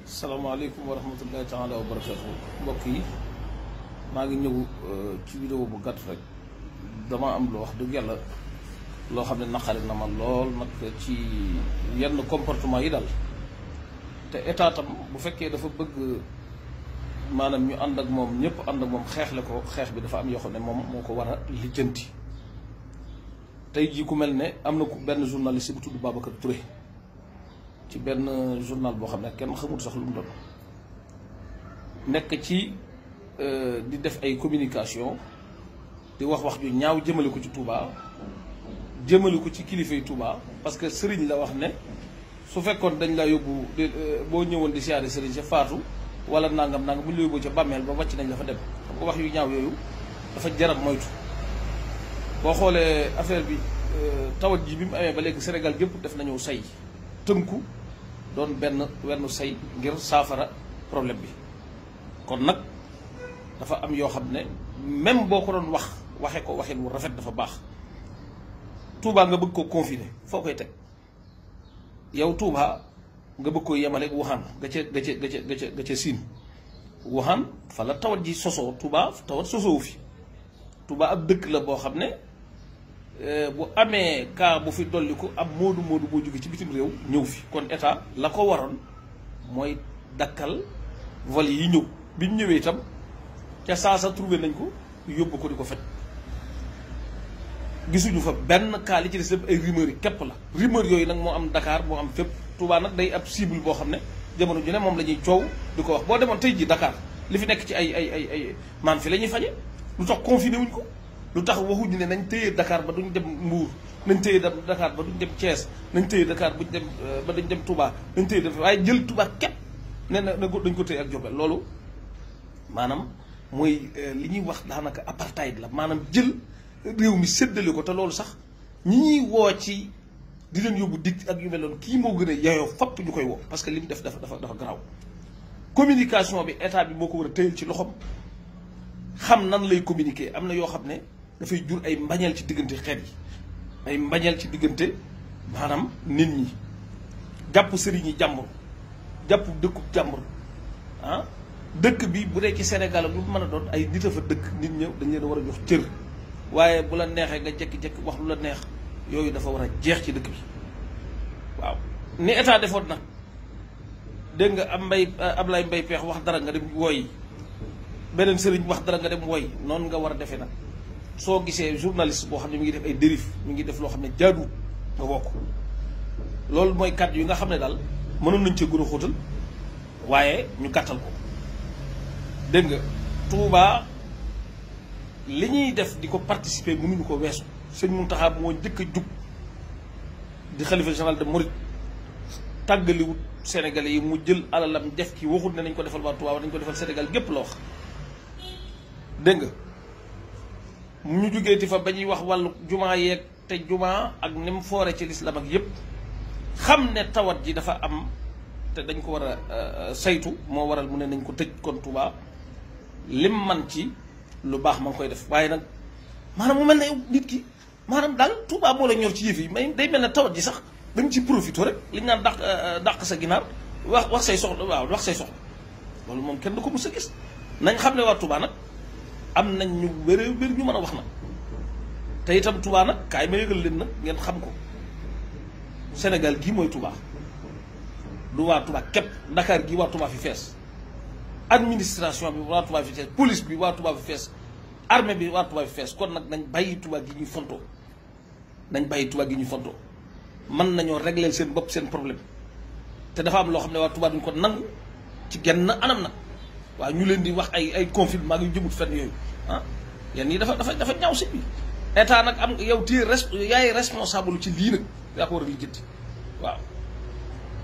salaamaaleykum wa rahmatullahi taala wa barakatu mbokk yi maa ngi ñëw ci vidéo bu gàtt rek dama am lu wax dëgg yàlla loo xam ne naqari na ma lool nag ci yenn comportement yi daal te état tam bu fekkee dafa bëgg maanaam ñu ànd ak moom ñëpp ànd ak moom xeexle ko xeex bi dafa am yoo xam ne moom moo ko war a lijjanti tey jii ku mel ne am na ku benn journaliste bu tudd Babacar Touré ci benn journal boo xam ne kenn xamul sax lu mu doon nekk ci di def ay communication di wax ju ñaaw jëmale ko ci Touba jëmale ko ci kilifay Touba parce que sëriñ la wax ne su fekkoon dañ laa yóbbu boo ñëwoon di siyaare sëriñ sa faatu wala nangam bu ñu la yóbboo ca bàmmeel ba wàcc nañ la fa dem xam nga wax yu ñaaw yooyu dafa jarab moytu boo xoolee affaire bi tawat ji bi mu amee ba léegi Sénégal gépp def nañu say tënku doon wenn say ngir saafara problème bi kon nag dafa am yoo xam ne même boo ko doon waxe ko waxin wu rafet dafa baax Touba nga bëgg ko confiner foo koy teg yow Touba nga bëgg ko yemale Wuhan ga ca Siin Wuhan fa la tawat ji sosoo Touba tawat sosoowu fi Touba ab dëkk la boo xam ne bu amee cas bu fi dolliku ab moodu boo jóge ci bitim réew ñëw fi kon état la ko waroon mooy dakkal vol yi ñëw bi ñu ñëwee itam ca saasa trouvé nañ ko yóbbu ko di ko faj gisuñu fa benn cas li ci des lépp ay rumeur yi képp la rumeur yooyu nag moo am Dakar moo am fépp Touba nag day ab cible boo xam ne jamono ju ne moom la ñuy coow di ko wax boo demoon tey ji Dakar li fi nekk ci ay maan fi la ñuy faje lu tax confiné wuñ ko lu tax waxuñu ne nañ téye Dakar ba duñ dem Mbour nañ téye Dakar ba duñ dem Thiès nañ téye Dakar buñ dem ba dañ dem Touba nañ téye waaye jël Touba képp ne na dañ ko téye ak Diourbel loolu maanaam mooy li ñuy wax daanaka apartheid la maanaam jël réew mi séddale ko te loolu sax ñi ñuy woo ci di leen yóbbu dig ak yu mel noonu kii moo gën a yeyoo fapp ñu koy woo parce que li mu def dafa garaaw communication bi état bi moo ko war a téyel ci loxoom xam nan lay communiquer am na yoo xam ne dafay jur ay mbañeel ci diggante xeet yi ay mbañeel ci diggante maanaam nit ñi jàpp sëriñ yi jàmbur jàpp dëkkub jàmbur ah dëkk bi bu dee ci Sénégal lu mën a doon ay nit a fa dëkk nit ñëw dañ leen a war a jox cër waaye bu la neexee nga jekki-jekki wax lu la neex yooyu dafa war a jeex ci dëkk bi waaw ni état defoon nag dégg nga Ablaye Mbaye Peex wax dara nga dem woy beneen sëriñ wax dara nga dem woy noonu nga war a defee nag soo gisee journaliste boo xam ne mi ngi def ay dérive mi ngi def loo xam ne jaadu nga wokk loolu mooy kàddu yi nga xam ne daal mënoon nañ cee gën a xóotal waaye ñu gàttal ko dégg nga Touba li ñuy def di ko participer mënuñu ko weesu sëñ Mountakha moo njëkk a jug di xalifa général de Mouride tàggaliwut Sénégalais yi mu jël alalam def ci waxut ne nañ ko defal waa Touba war nañ ko defal Sénégal gépp la wax dégg nga ñu jógee ti fa ba ñuy wax wàllu jumaa yeeg te jumaa ak ni mu foore ci lislaam ak yépp xam ne tawat ji dafa am te dañ ko war a saytu moo waral mu ne nañ ko tëj kon Touba lim man ci lu baax ma ngi koy def waaye nag maanaam mu mel ne nit ki maanaam daal Touba moo la ñor ci yëf yi mais day mel ne tawat ji sax dañ ci profité rek li ñu naan dàq sa ginaar wax say soxla waaw wax say soxla loolu moom kenn du ko mës a gis nañ xam ne waa Touba nag am nañ ñu wér ñu mën a wax nag te itam Touba nag kaay ma yëgal leen nag ngeen xam ko Sénégal gii mooy Touba du waa Touba képp Dakar gii waa Touba fi fees administration bi waa Touba fi fees police bi waa Touba fi fees armée bi waa Touba fi fees kon nag nañ bàyyi Touba gi ñuy fontoo mën nañoo régler seen bopp seen problème te dafa am loo xam ne waa Touba duñ ko nangu ci genn anam nag waaw ñu leen di wax ay confinement yu jëmut fenn yooyu ah yenn yi dafa ñaaw si bi état nag am yow téye yaay responsable ci lii nag yaa ko war a lijjanti waaw